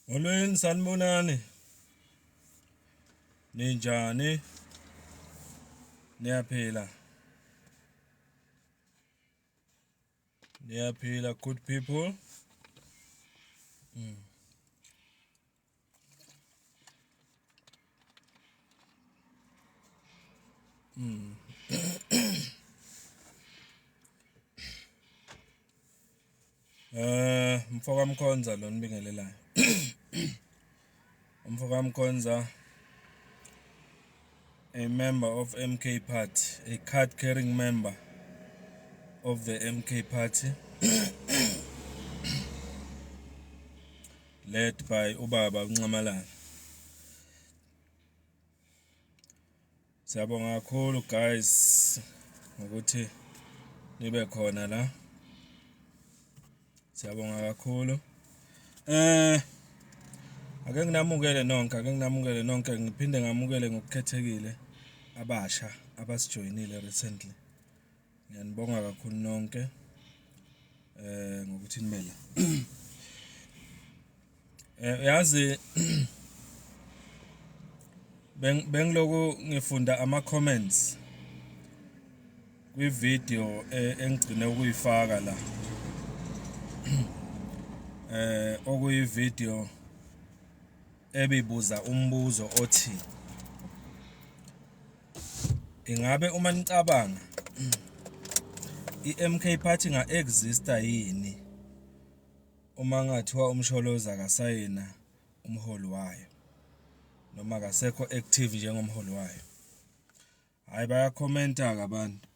Molweni, sanibonani. Ninjani? Niyaphila? Niyaphila, good people. Mfoka Mkhonza lo nibingelelayo. Umfoka Mkhonza, a member of MK Party, a card carrying member of the MK Party, led by ubaba uNxamalala. Siyabonga kakhulu guys ngokuthi nibe khona la. Siyabonga kakhulu. Ake nginamukele nonke, ake nginamukele nonke, ngiphinde ngamukele ngokukhethekile abasha abasijoyinile recently. Ngiyanibonga kakhulu nonke ngokuthi nibe la. Yazi bengiloku ngifunda ama comments kwi video engigcine ukuyifaka la. Okuyi video ebibuza umbuzo othi ingabe uma nicabanga i-MK Party nga-exista yini uma ngathiwa uMsholozi akasayina umholi wayo noma akasekho active njengomholi wayo. Hhayi, bayakhomenta-ke abantu,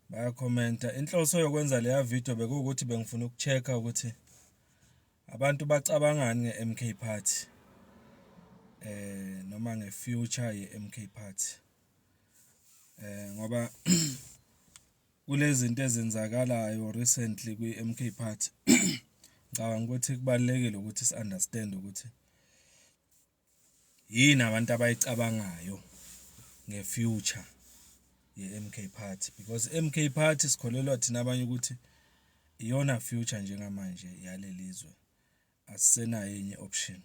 bayakhomenta. Inhloso yokwenza leya video bekuwukuthi bengifuna uku-check-a ukuthi abantu bacabangani nge-M_K Party noma nge-future ye-M_K Party, ngoba kulezi zinto ezenzakalayo recently kwi-M_K Party, ngicabanga ukuthi kubalulekile ukuthi si-understand ukuthi yini abantu abayicabangayo nge-future ye-M_K Party, because M_K Party sikholelwa thina abanye ukuthi iyona future njengamanje yalelizwe, asisenayo enye option.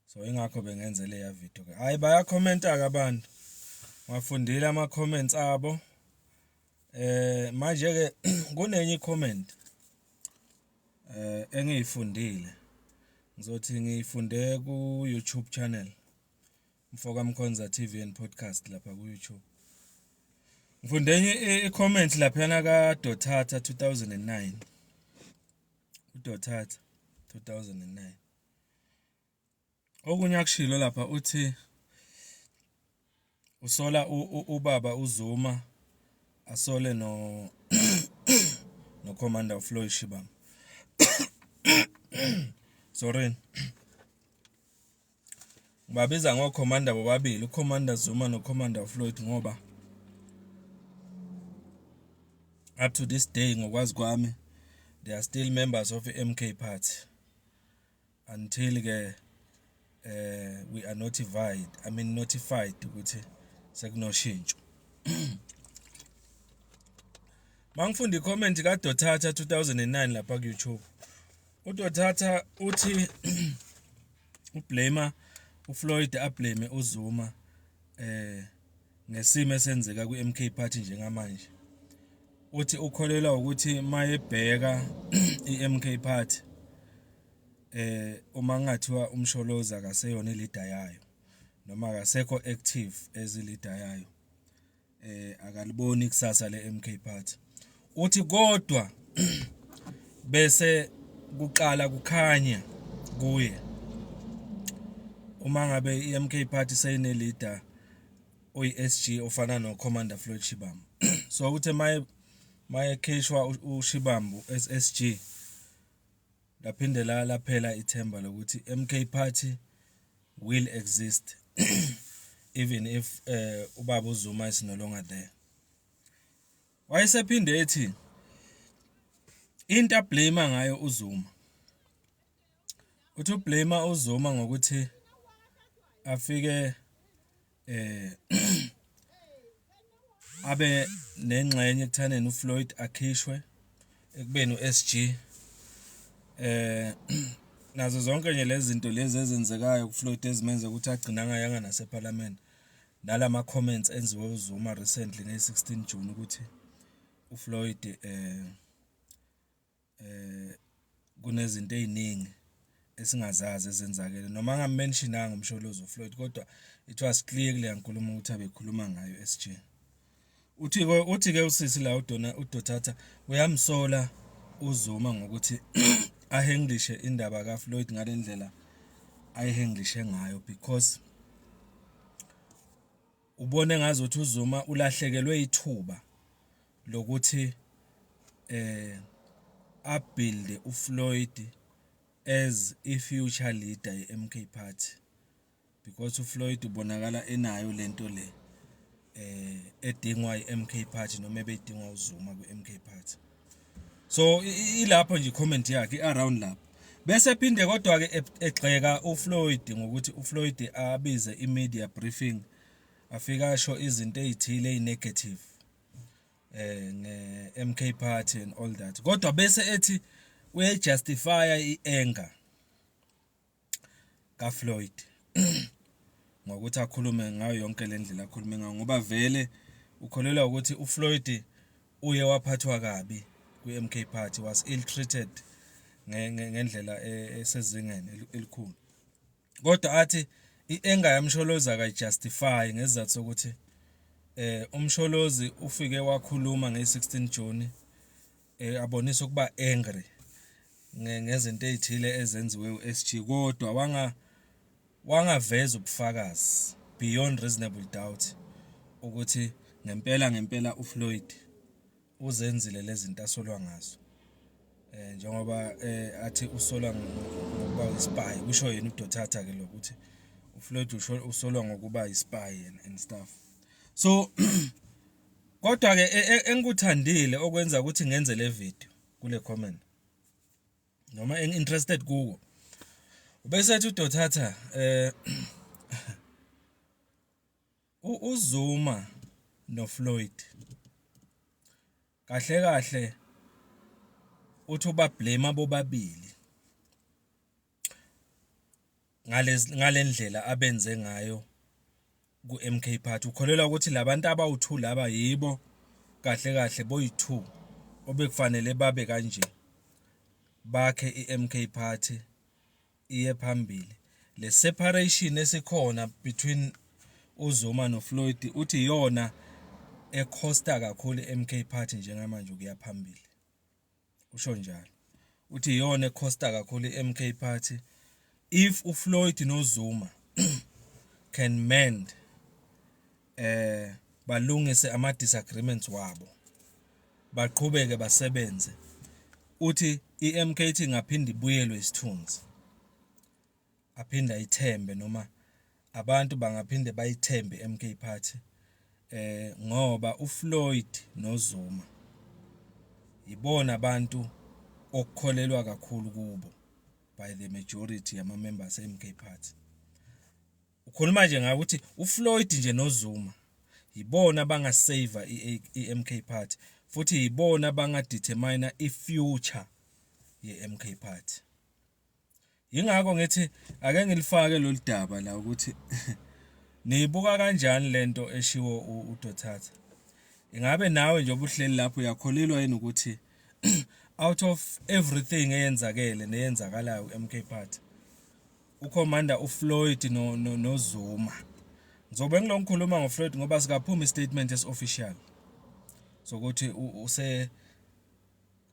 So ingakho bengenze leya video ke. Hayi, bayakhomenta-ke abantu, ngafundile ama-comments abo. Manje-ke kunenye i-comment engiyifundile, ngizothi ngiyifunde ku-YouTube channel Mfoka Mkhonza TV and Podcast lapha ku-YouTube. Ngifunde enye i-comment laphayana ka-Dothatha 2009. UDothatha 2009. Okunye akushilo lapha uthi usola ubaba uZuma, asole no no Commander Floyd Shibambu. Sorry. Ngibabiza ngoCommander bobabili, uCommander Zuma noCommander Floyd, ngoba up to this day ngokwazi kwami they are still members of the MK Party until ke we are notified, I mean notified ukuthi sekunoshintsho. Mangifunda i-comment kaDothatha 2009 lapha ku YouTube, uDothatha uthi ublame uFloyd, ablame uZuma ngesimo esenzeka kwi-MK Party njengamanje. Uthi ukholelwa ukuthi mayebheka i-MK Party, uma kungathiwa uMsholozi akaseyona i-leader yayo noma akasekho active as i-leader yayo, akaliboni ikusasa le-MK Party. Uthi kodwa bese kuqala kukhanya kuye uma ngabe i-MK Party seyine leader oyi-SG ofana no Commander Floyd Shibambu. So uthe mayekhishwa uShibambu as SG, laphinde laphela ithemba lokuthi MK Party will exist even if ubaba uZuma is no longer there. Wayesephinde ethi into ablame ngayo uZuma, uthi ublame uZuma ngokuthi afike abe nengxenye ekuthaneni uFloyd akhishwe ekubeni uSG. Nazo zonke nje lezi zinto lezi ezenzekayo kuFloyd ezimenza ukuthi agcine angayanga nasephalamende, nalama comments enziwe uZuma recently ngeyi-16 June ukuthi uFloyd kunezinto ey'ningi esingazazi ezenzakele, noma engamu-mention-anga uMsholozi uFloyd, kodwa it was clear kuleya nkulumo ukuthi abekhuluma ngayo u-S_G. Uthi-ke uthi-ke usisi la uDona uDotata uyamsola uZuma ngokuthi a-handle-ishe indaba kaFloyd ngale ndlela ayi-handle-ishe ngayo, because ubona engazuthi uZuma ulahlekelwe ithuba lokuthi a-build-e uFloyd as i-future leader ye-M_K Party, because uFloyd ubonakala enayo lento le edingwa i-M_K Party noma ebeyidingwa uZuma kwi-M_K Party. So ilapho nje i-comment yakhe, i-around lapho. Bese ephinde kodwa-ke egxeka uFloyd ngokuthi uFloyd abize i-media briefing, afike asho izinto ey'thile eyi-negative nge-M_K Party and all that, kodwa bese ethi uyayi-justify-a i-anger kaFloyd ngokuthi akhulume ngayo yonke le ndlela akhulume ngayo, ngoba vele ukholelwa ukuthi uFloyd uye waphathwa kabi kwi-M_K Party, was ill-treated ngendlela esezingeni elikhulu. Kodwa athi i-anger yaMsholozi akayi-justify ngesizathu sokuthi uMsholozi ufike wakhuluma ngeyi-16 June, abonisa ukuba angry ngezinto ey'thile ezenziwe u-S_G, kodwa wangaveza ubufakazi beyond reasonable doubt ukuthi ngempela ngempela uFloyd uzenzile lezi zinto asolwa ngazo. Njengoba athi usolwa ngokuba i-spy, kusho yena uDotata-ke lo ukuthi uFloyd usolwa ngokuba i-spy and stuff. So kodwa-ke engikuthandile okwenza ukuthi ngenze le video kule comment noma engi-interested kuwo, bese ethi uDotata uZuma noFloyd kahle kahle uthi uba-blame bobabili ngale ndlela abenze ngayo ku-M_K Party. Ukholelwa ukuthi labantu abawu-two laba yibo kahle kahle boyi-two obekufanele babe kanje, bakhe i-M_K Party iye phambili. Le separation esikhona between uZuma noFloyd, uthi iyona e-cost-a kakhulu i-M_K Party njengamanje ukuya phambili. Usho njalo, uthi iyona e-cost-a kakhulu i-M_K Party. If uFloyd noZuma can mend, balungise ama disagreements wabo, baqhubeke basebenze, uthi i-M_K ingaphinde ibuyelwe isithunzi, aphinde ayithembe, noma abantu bangaphinde bayithembe i-M_K Party, ngoba uFloyd noZuma ibona abantu okukholelwa kakhulu kubo by the majority yama members e-M_K Party. Ukhuluma nje ngakuthi uFloyd nje noZuma yibona abanga-save i-M_K Party, futhi yibona abanga-determine i-future ye-M_K Party. Yingakho ngithi ake ngilifake lolu daba la ukuthi niyibuka kanjani lento eshiwo uDotata. Ingabe nawe nje obuhleli lapho uyakholelwa yini ukuthi out of everything eyenzakele neyenzakalayo ku-M_K Party, uCommander uFloyd no noZuma, ngizobe ngilo ngikhuluma ngoFloyd ngoba sikaphuma i-statement esi-official sokuthi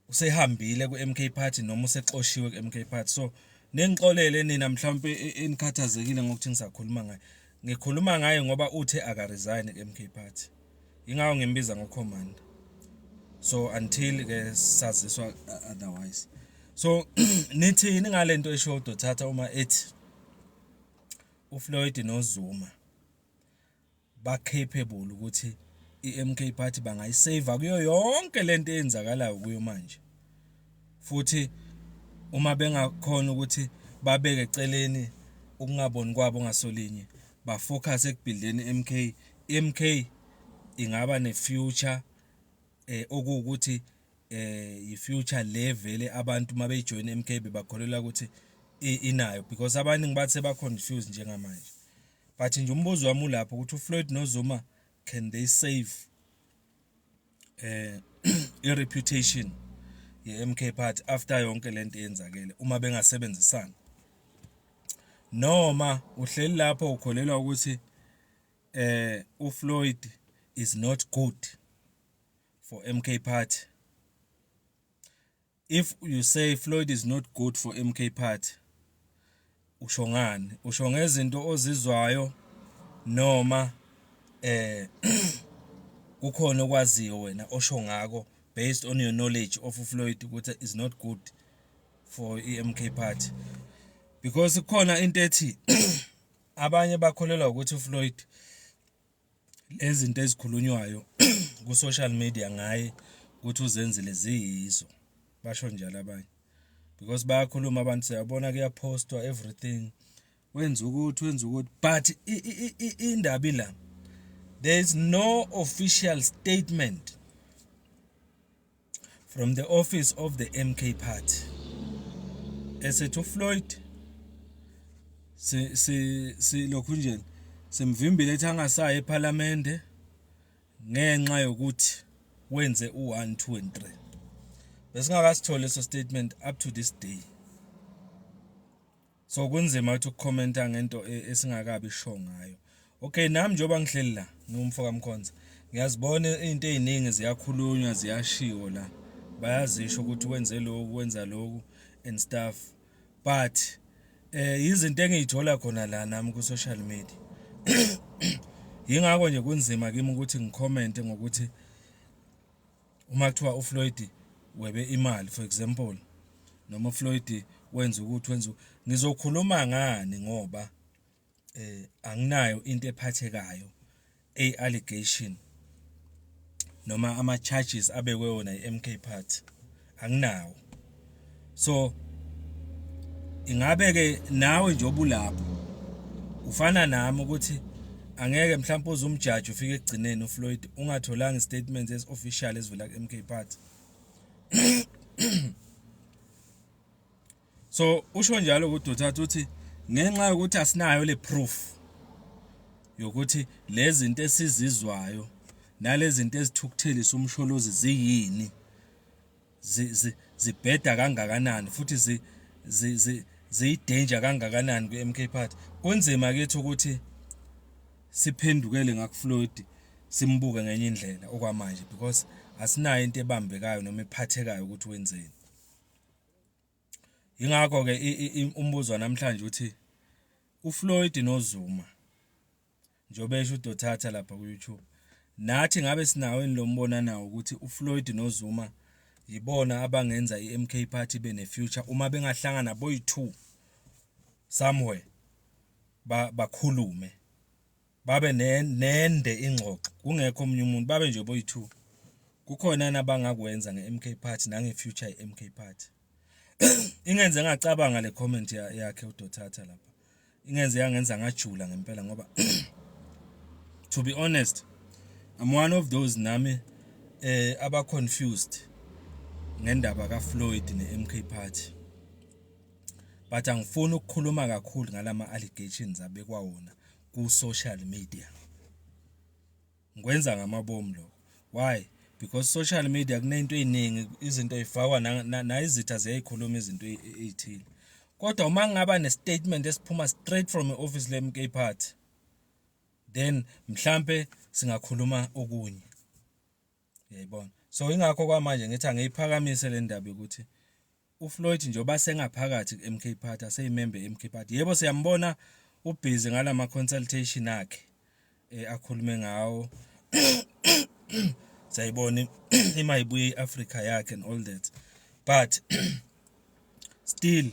usehambile ku-M_K Party noma usexoshiwe ku-M_K Party. So ningixolele nina mhlawumbe enikhathazekile ngokuthi ngisakhuluma ngaye. Ngikhuluma ngaye ngoba uthe aka-resign ku-M_K Party, ingakho ngimbiza ngo-commander, so until ke saziswa otherwise. So nithini ngalento esho uDotata uma ethi uFloyd noZuma ba capable ukuthi i-M_K Party bangayi-save kuyo yonke lento eyenzakalayo kuyo manje, futhi uma bengakhona ukuthi babeke eceleni ukungaboni kwabo ngasolinye, ba-focus eku-build-eni i-M_K, i-M_K ingaba ne-future okuwukuthi I-future le vele abantu mabeyijoyina i-MK bebakholelwa ukuthi inayo, because abaningi bathi seba-confused njengamanje. But nje umbuzo wami ulapho ukuthi uFloyd noZuma, can they save i-reputation ye-MK Party after yonke lento eyenzakele uma bengasebenzisana? Noma uhleli lapho ukholelwa ukuthi uFloyd is not good for MK Party? If you say Floyd is not good for MK Party, usho ngani? Usho ngezinto ozizwayo noma kukhona okwaziyo wena osho ngako based on your knowledge of uFloyd ukuthi is not good for i-MK Party? Because kukhona into ethi abanye bakholelwa ukuthi uFloyd, lezi zinto ezikhulunywayo ku-social media ngaye ukuthi uzenzile ziyizo, basho njalo abanye, because bayakhuluma abantu, siyabona kuyaphostwa everything, wenza ukuthi, wenza ukuthi. But indaba ila, there is no official statement from the office of the MK Party esethi uFloyd si si silokhu nje simvimbile ethi angasayi eParliament ngenxa yokuthi wenze u1 2 and 3. Besingakasitholi leso statement up to this day, so kunzima ukuthi ukukhomenta ngento esingakabi sure ngayo. Okay, nami njengoba ngihleli la ngumfo kaMkhonza, ngiyazibona izinto eziningi ziyakhulunywa, ziyashiwo la, bayazisho ukuthi wenze lokhu, wenza lokhu and stuff, but izinto engiyithola khona la nami ku social media. Yingakho nje kunzima kimi ukuthi ngicommente ngokuthi uma kuthiwa uFloyd webe imali, for example, noma uFloyd wenza ukuthi wenza, ngizokhuluma ngani ngoba anginayo into ephathekayo, allegation noma ama charges abekwe wona iMK Party, anginawo. So ingabe ke nawe nje obulapho ufana nami ukuthi angeke mhlawumbe uze umjaji ufike ekugcineni uFloyd ungatholanga istatement esi-official esivela ku-MK Party? So usho njalo ukuthi uthatha uthi ngenxa yokuthi asinayo le proof yokuthi lezi zinto esizizwayo nalezi zinto ezithukuthelisa uMsholozi ziyini, zibheda kangakanani futhi ziyi-danger kangakanani kwi-MK Party, kunzima kithi ukuthi siphendukele ngakuFloyd, simbuke ngenye indlela okwamanje, because asinayo into ebambekayo noma ephathekayo ukuthi wenzeni. Ingakho-ke umbuzo namhlanje uthi uFloyd noZuma, njengoba esho uDothatha lapha ku-YouTube, nathi ngabe sinawo yini lo mbono nawo ukuthi uFloyd noZuma yibona abangenza i-MK Party ibe ne-future uma bengahlangana boyi-two somewhere, bakhulume, babe nende ingxoxo, kungekho omunye umuntu, babe nje boyi-two, kukhona yini abangakwenza nge-MK Party nange-future ye-MK Party? Ingenze ngacabanga le comment yakhe uDothatha lapha, ingenze yangenza ngajula ngempela, ngoba to be honest, I'm one of those nami aba confused ngendaba kaFloyd ne-MK Party, but angifuni ukukhuluma kakhulu ngalama allegations abekwa wona ku social media. Ngikwenza ngamabomu lokho. Why? Because social media kunento eziningi, izinto ezifakwa nayizitha ziyayikhuluma izinto ey'thile, kodwa uma ngaba ne-statement esiphuma straight from i-office le-MK Party, then mhlambe singakhuluma okunye, uyayibona? So ingakho kwamanje ngithi angiyiphakamise le ndaba yokuthi uFloyd, njengoba sengaphakathi ku-MK Party, aseyimember ye-MK Party, yebo, siyambona ubhizi ngalama consultation akhe akhulume ngawo, siyayibona iMayibuye iAfrika yakhe and all that, but still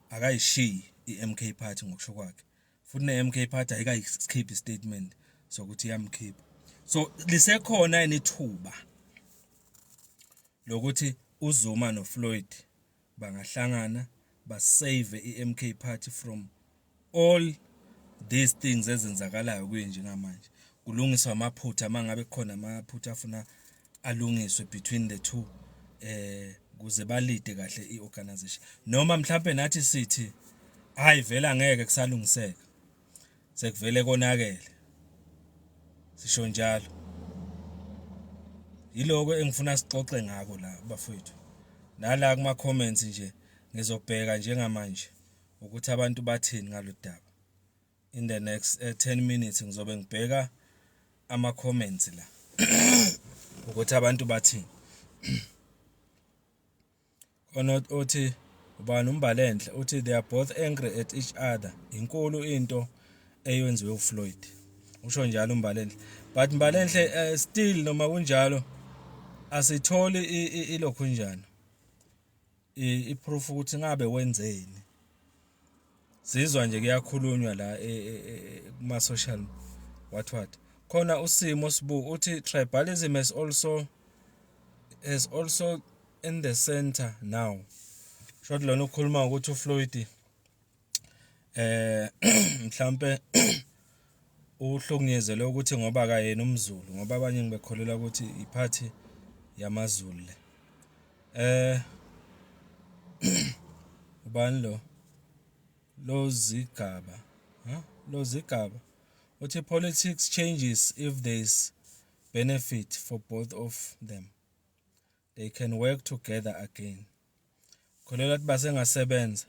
akayishiyi i-MK Party ngokusho kwakhe, futhi ne-MK Party ayikayikhiphi statement sokuthi iyamkhipha. So lisekhona yini ithuba lokuthi uZuma noFloyd bangahlangana basave i-MK Party from all these things ezenzakalayo kuye njengamanje, kulungiswa amaphutha uma ngabe kukhona amaphutha afuna alungiswe between the two? Kuze balide kahle i-organization, noma mhlampe nathi sithi hhayi vele angeke kusalungiseka, sekuvele konakele, sisho njalo. Yiloko engifuna sixoxe ngako la bafowethu. Nala kuma-comments nje ngizobheka njengamanje ukuthi abantu bathini ngalolu daba. In the next 10 minutes ngizobe ngibheka ama-comments la ukuthi abantu bathini. Khona othi, ubani, uMbalenhle, uthi they are both angry at each other, inkulu into eyenziwe uFloyd, usho njalo uMbalenhle. But Mbalenhle, still noma kunjalo asitholi ilokhu njani i-proof ukuthi ngabe wenzeni. Sizwa nje kuyakhulunywa la kuma social what what. Khona usimo sibu uthi tribalism has also in the center now. Short lona ukhuluma ukuthi uFloyd mhlambe uhlukunyezelwe ukuthi ngoba kayena umZulu, ngoba abanye ngibekholelwa ukuthi iphathi yamaZulu le. Ubani lo Lozigaba? Ha, Lozigaba uthi politics changes. If there is benefit for both of them, they can work together again. Kholelwa ukuthi basengasebenza.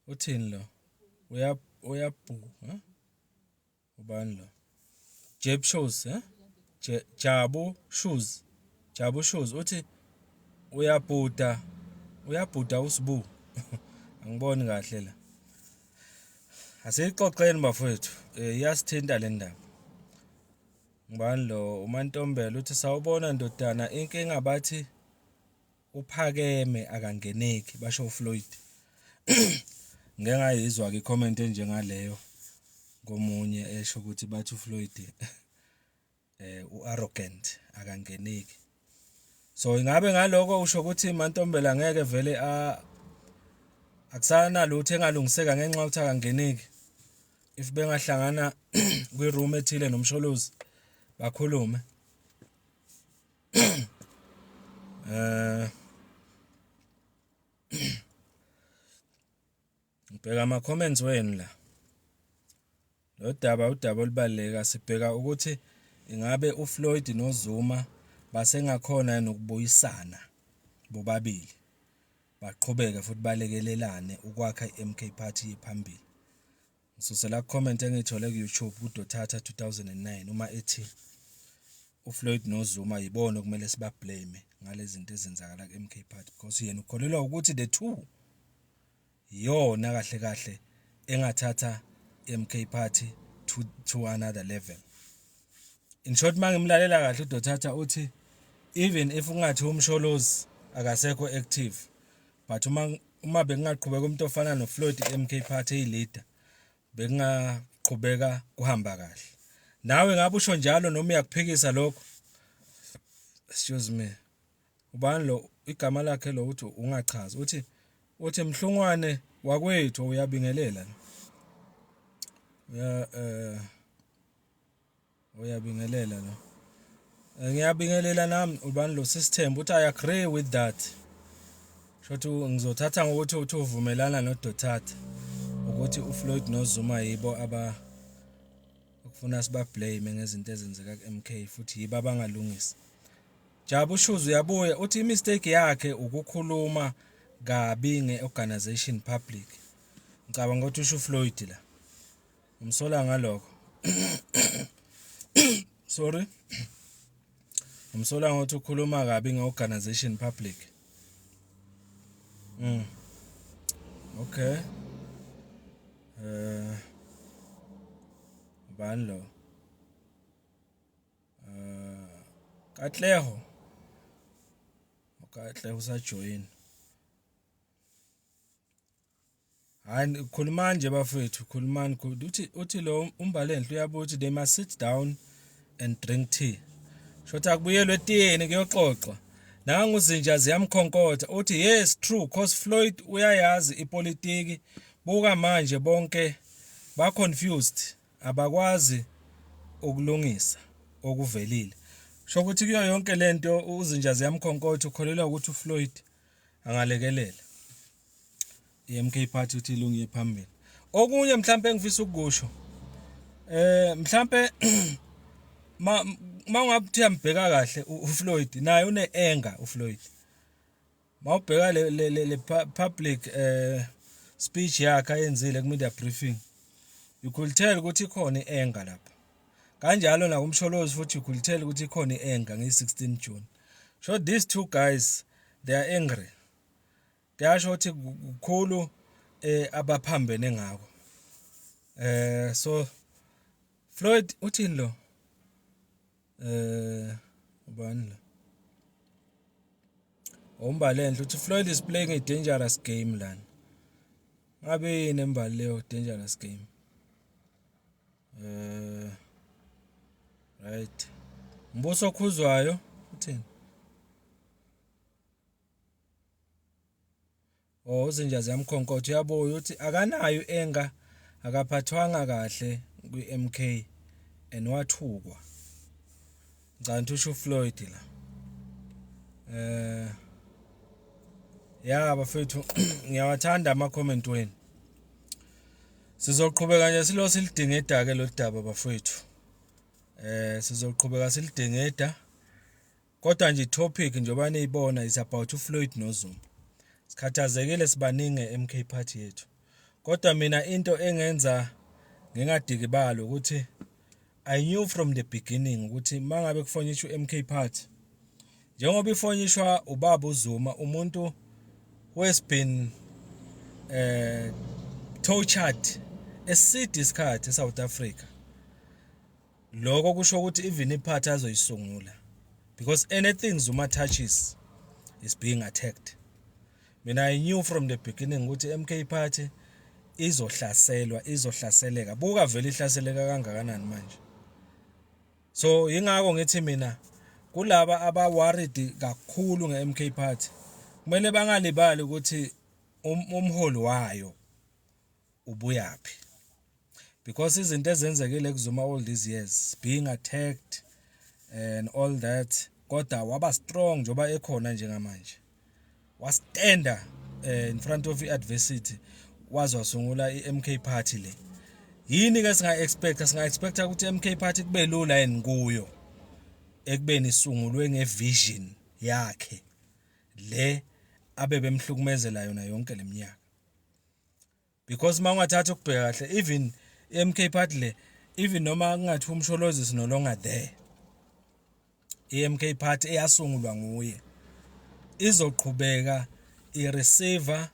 Uthini lo? Uyabhu, ha, ubani lo? Jeb Shoes, eh, Jabu Shoes, Jabu Shoes uthi uyabhuda, uyabhuda usibu. Angiboni kahle la. Asiyixoxeni bafowethu, iyasithinta le ndaba. Ngubani lo? UMantombela uthi sawubona ndodana, inkinga bathi uphakeme akangeneki, basho uFloyd. Ngeke ngayizwa ke i-comment enjengaleyo komunye esho ukuthi bathi uFloyd u-arrogant, akangeneki. So ingabe ngaloko usho ukuthi Mantombela ngeke vele a akusana lutho engalungiseka ngenxa yokuthi akangeneki, if bengahlangana kwi-room ethile noMsholozi bakhulume? Ngibheka ama comments wenu la. Lo daba udaba olubaluleka, sibheka ukuthi ingabe uFloyd noZuma basengakhona yini ukubuyisana bobabili, baqhubeke futhi balekelelane ukwakha i-MK Party phambili. Ngisusela ku-comment engiyithole ku-YouTube kuDothatha 2009 uma ethi uFloyd noZuma yibona okumele siba-blame ngalezi zinto ezenzakala ku-MK Party, because yena ukholelwa ukuthi the two iyona kahle kahle engathatha MK Party to another level. In short, mangimlalela kahle uDothatha uthi even if ungathi uMsholozi akasekho active, but uma bekungaqhubeka umuntu ofana noFloyd MK Party eyi-leader, bekungaqhubeka kuhamba kahle. Nawe ngabe usho njalo noma uyakuphikisa lokho? Excuse me, ubani lo igama lakhe lo? Uthi ungachazi, uthi Mhlungwane wakwethu, uyabingelela lo. Uya uyabingelela lo. Ngiyabingelela nami. Ubani lo? Sisithembu uthi I agree with that. Shothi ngizothatha ngokuthi uthi uvumelana noDothatha ukuthi uFloyd noZuma yibo aba ukufuna siba-blame ngezinto ezenzeka ku-MK, futhi yibo abangalungisa. Jabu Shoes uyabuya uthi i-mistake yakhe ukukhuluma kabi nge-organization public. Ngicabanga ukuthi usho uFloyd la. Umsola ngalokho. Sorry. Umsola ngokuthi ukhuluma kabi nge-organization public. Okay. Ubani lo? Katleho. Katleho usajoyina. Hayi, khulumani nje bafethu, khulumani. Uthi lo uMbalenhle uyabuya uthi they must sit down and drink tea. Shothi akubuyelwe etiyeni kuyoxoxwa. Nangu uZinja ziyamkhonkotha uthi yes, true, cause Floyd uyayazi ipolitiki. Buka manje bonke ba confused, abakwazi ukulungisa okuvelile. Sho ukuthi kuyo yonke lento uzinja ziyamkhonkotha, ukholelwa ukuthi uFloyd angalekelela i-MK Party ukuthi ilungiye phambili. Okunye mhlambe engifisa ukukusho, mhlambe ma ungabe uyambheka kahle uFloyd, naye une anger uFloyd. Mawubheka le public speech yakhe ayenzile ku media briefing, you could tell ukuthi ikhona i-anger lapha. Kanjalo nakuMsholozi futhi you could tell ukuthi ikhona i-anger nge-16 June. So these two guys, they are angry. Kuyasho ukuthi kukhulu abaphambene ngako. So Floyd uthini lo? Ubani lo? Umbalenhle uthi Floyd is playing a dangerous game lana. Ngabe yini embali leyo dangerous game? Right. Mbuso okhuzwayo uthini? Oh, uzinja ziyamkhonkotha, uyabuya uthi akanayo enga, akaphathwanga kahle kwi-MK and wathukwa. Ngicabanga usho uFloyd la. Ya bafethu, ngiyawathanda ama comment wenu. Sizoqhubeka nje silo silidingida ke lo daba bafethu. Sizoqhubeka silidingida. Kodwa nje topic njengoba niyibona is about uFloyd noZuma. Sikhathazekile sibaningi eMK Party yethu. Kodwa mina into engenza ngingadikibali ukuthi I knew from the beginning ukuthi mangabe kufonyishwa uMK Party, njengoba ifonyishwa ubaba uZuma, umuntu who has been tortured eside isikhathi eSouth Africa, lokho kusho ukuthi even iphathi azoyisungula, because anything Zuma touches is being attacked. Mina I knew from the beginning ukuthi MK Party izohlaselwa, izohlaseleka. Buka vele ihlaseleka kangakanani manje. So ingakho ngithi mina kulaba aba worried kakhulu ngeMK Party, kumele bangalibali ukuthi umholi wayo ubuyapi, because izinto ezenzekile kuZuma all these years, being attacked and all that, kodwa waba strong njoba ekhona njengamanje, wastanda in front of i-adversity, waze wasungula i-MK Party le. Yini ke singa expect? Singa expect ukuthi i-MK Party kube lula yini kuyo, ekubeni isungulwe ngevision yakhe le abe bemhlukumezela yona yonke leminyaka? Because mawungathatha ukubheka kahle, even i-MK Party le, even noma kungathi uMsholozi is no longer there, i-MK Party eyasungulwa nguye izoqhubeka i-receive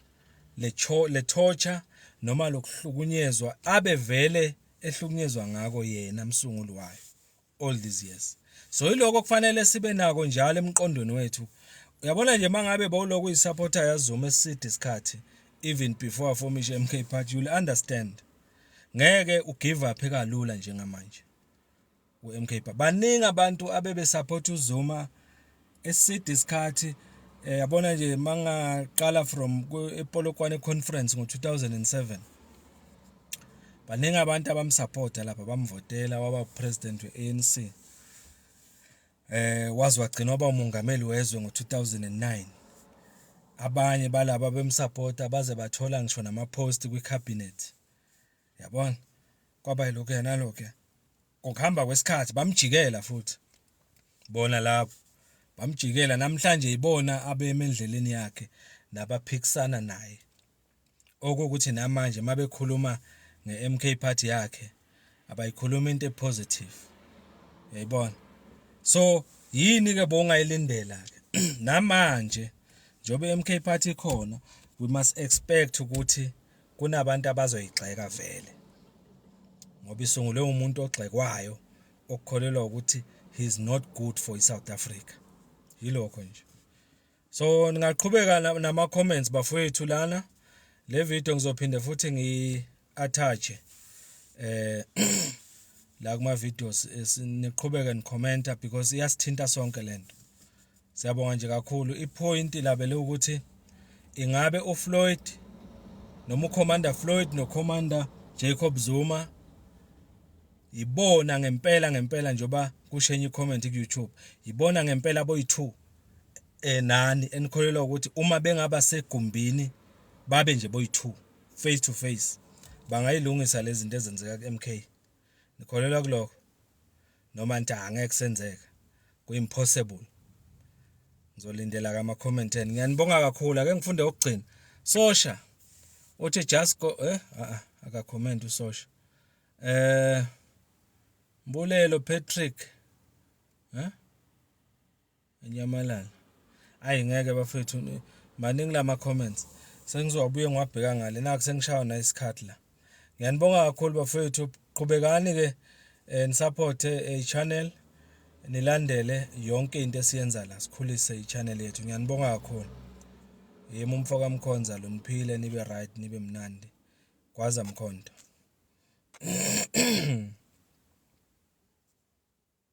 le torture noma lokuhlukunyezwa abe vele ehlukunyezwa ngako yena msunguli wayo all these years. So yiloko kufanele sibe nako njalo emqondweni wethu. Uyabona nje, mangabe bowuloku uyisupporter yaZuma eside isikhathi, even before afomishe MK Party, you'll understand ngeke ugive up kalula njengamanje uMK Party. Baningi abantu abebe support uZuma eside isikhathi. Yabona nje mangaqala from ePolokwane conference ngo2007, baningi abantu abamsupporta lapha, bamvotela, waba president weANC, waze wagcina waba umongameli wezwe ngo2009. Abanye balaba bemsupporta baze bathola ngisho nama post kwicabinet, yabona. Kwaba yilokho nalokho, ngokuhamba kwesikhathi bamjikela futhi bona lapho, bamjikela. Namhlanje ibona abeme endleleni yakhe nabaphikisana naye, okuthi namanje mabekhuluma ngeMK Party yakhe abayikhuluma into epositive, uyayibona. So yini ke bongayilindela ke namanje njobe MK Party ikhona? We must expect ukuthi kunabantu abazoyigxeka vele, ngoba isungulwe umuntu ogxekwayo okukholelwa ukuthi he is not good for iSouth Africa. Yilokho nje. So ningaqhubeka nama comments bafowethu lana. Le video ngizophinde futhi ngi-attach la kuma videos, niqhubeke nicommenta because iyasithinta sonke lento. Siyabonga nje kakhulu. Ipoint labele ukuthi ingabe uFloyd noma uCommander Floyd noCommander Jacob Zuma. Ibona ngempela ngempela njengoba kusho enye i-comment ku-YouTube, ibona ngempela boyi-two nani enikholelwa ukuthi uma bengaba segumbini babe nje boyi-two face to face bangayilungisa lezi zinto ezenzeka ku-M_K. Nikholelwa kulokho noma nithi angeke kusenzeka, ku-impossible? Ngizolindela-ke ama-comment enu. Ngiyanibonga kakhulu. Ake ngifunde okugcina. Sosha uthi just go aka-comment uSosha. Mbulelo Patrick enyamalala. Ayi ngeke bafethu, maningi lama comments. Sengizowabuye ngiwabheka ngale naku sengishawa na isikhathi la. Ngiyanibonga kakhulu bafethu, qhubekani ke ni-support i-channel, nilandele yonke into esiyenza la, sikhulise i-channel yethu. Ngiyanibonga kakhulu. Yimi umfo kaMkhonza lo, niphile nibe right nibe mnandi. Gwaza Mkhonto.